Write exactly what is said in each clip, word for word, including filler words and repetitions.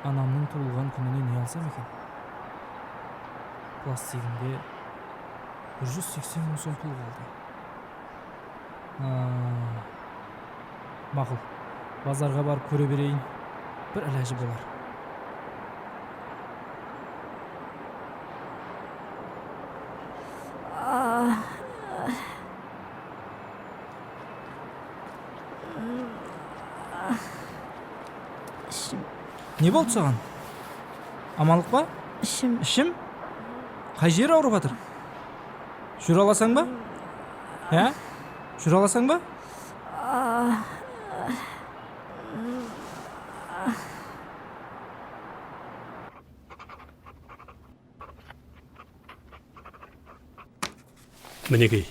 Anamnıń tuwılǵan kúnine ne alsam eken? Plastiginde bir júz seksen mıń som pul qaldı. A, maqul. Bazarǵa barıp kóre bereyin. Bir ilajı bolar. Ah. Ishim. Ne boldı saǵan? Amanlıq pa? Ishim. Ishim? Qay jeri awırıp atır? Júre alasań ba? Há? Júre alasań ba? Minekey,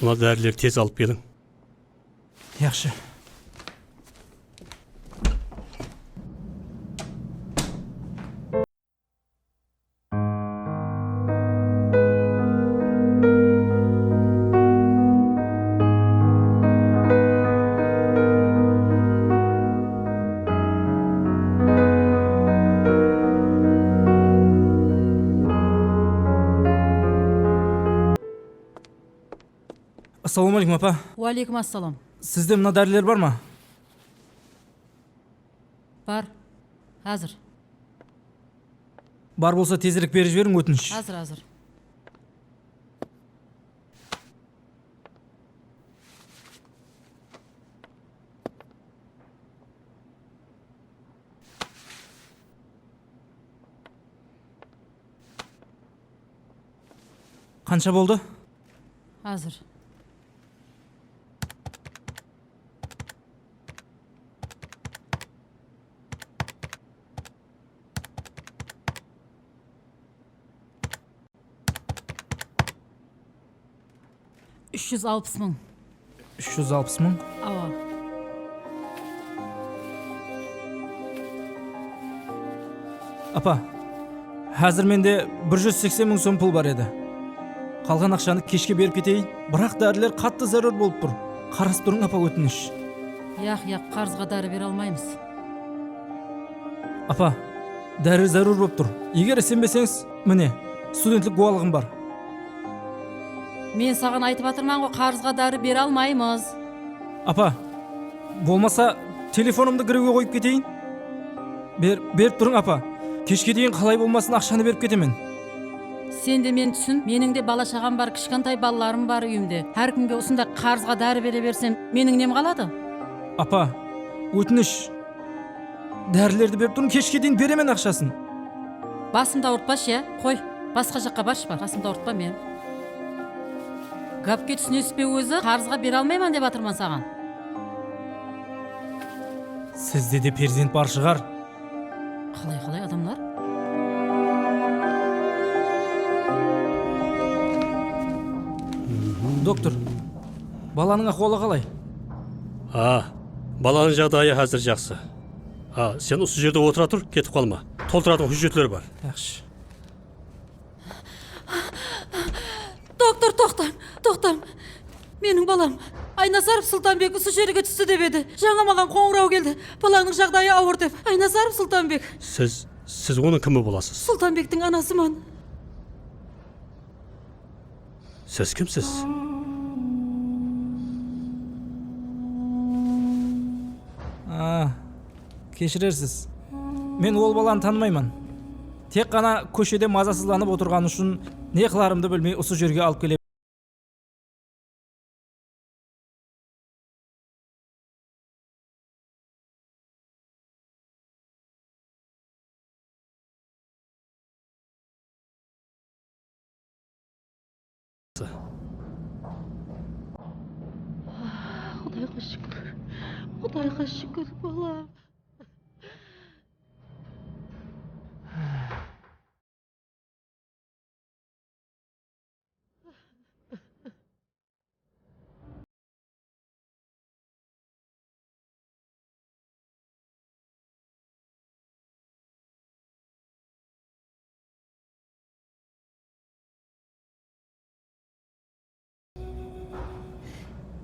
mına dárilerdi tez alıp keliń. Yaqshı. Assalamu aleykum, apa. Wa aleykum assalam. Sizde mına dáriler bar ma? Bar. Házir. Bar bolsa tezirek berip jiberiń, ótinish. Házir, házir. Qansha boldı? Házir. Úsh júz alpıs mıń. Úsh júz alpıs mıń? Awa. Apa, házir mende bir júz seksen mıń som pul bar edi. Qalǵan aqshanı keshke berip keteyin. Biraq dáriler qattı zárúr bolıp tur. Qarasıp turıń, apa, ótinish. Yaq, yaq, qarızǵa dári bere almaymız. Apa, dári zárúr bolıp tur. Eger isenbeseńiz, mine, studentlik gúwalıǵım bar. Men saǵan aytıp atırman ǵoy, qarızǵa dári bere almaymız. Apa, bolmasa telefonımdı girewge qoyıp keteyin? Ber-, berip turıń, apa. Keshke deyin qalay bolmasın aqshanı berip ketemen. Sen de meni túsin, meniń de bala-shaǵam bar, kishkentay balalarım bar úyimde. Hár kimge usınday qarızǵa dári bere bersem, meniń nem qaladı? Apa, ótinish. Dárilerdi berip turıń, keshke deyin beremen aqshasın. Basımdı awırtpash, ya? Qoy, basqa jaqqa barshı, bar. Basımdı awırtpa meni. Gápke túsinesiz be ózi? Qarızǵa bere almayman dep atırman saǵan. Sizde de perzent bar shıǵar. Qalay-qalay adamlar? Doktor, balanıń ahwalı qalay? A, balanıń jaǵdayı házir jaqsı. A, sen usı jerde otıra tur, ketip qalma. Toltıratuǵın hújjetler bar. Yaqshı. Doktor, toqtań, toqtań. Meniń balam Aynazarov Sultanbek usı jerge tústi dep edi. Jańa maǵan qońıraw keldi. Balanıń jaǵdayı awır dep. Aynazarov Sultanbek. Siz, siz onıń kimi bolasız? Sultanbektiń anasıman. Siz kimsiz? A, keshirersiz. Men ol balanı tanımayman. Tek ǵana kóshede mazasızlanıp otırǵanı ushın ne qılarımdı bilmey usı jerge alıp kelemen. Qudayǵa shúkir, Qudayǵa shúkir, balam.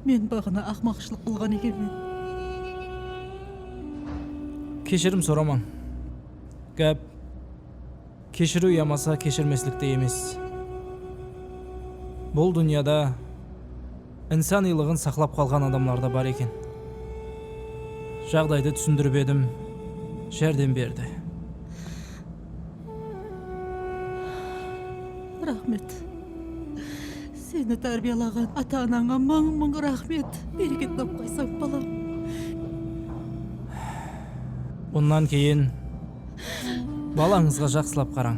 Men baǵana aqmaqshılıq qılǵan ekenmen. Keshirim soramań. Gáp keshiriw yamasa keshirmeslikte emes. Bul dúnyada insanıylıǵın saqlap qalǵan adamlar da bar eken. Jaǵdaydı túsindirip edim, járdem berdi. Raxmet. Seni tárbiyalaǵan ata-anańa mıń-mıń raxmet. Bereket tap qoysań, balam. Bunnan keyin balańızǵa jaqsılap qarań.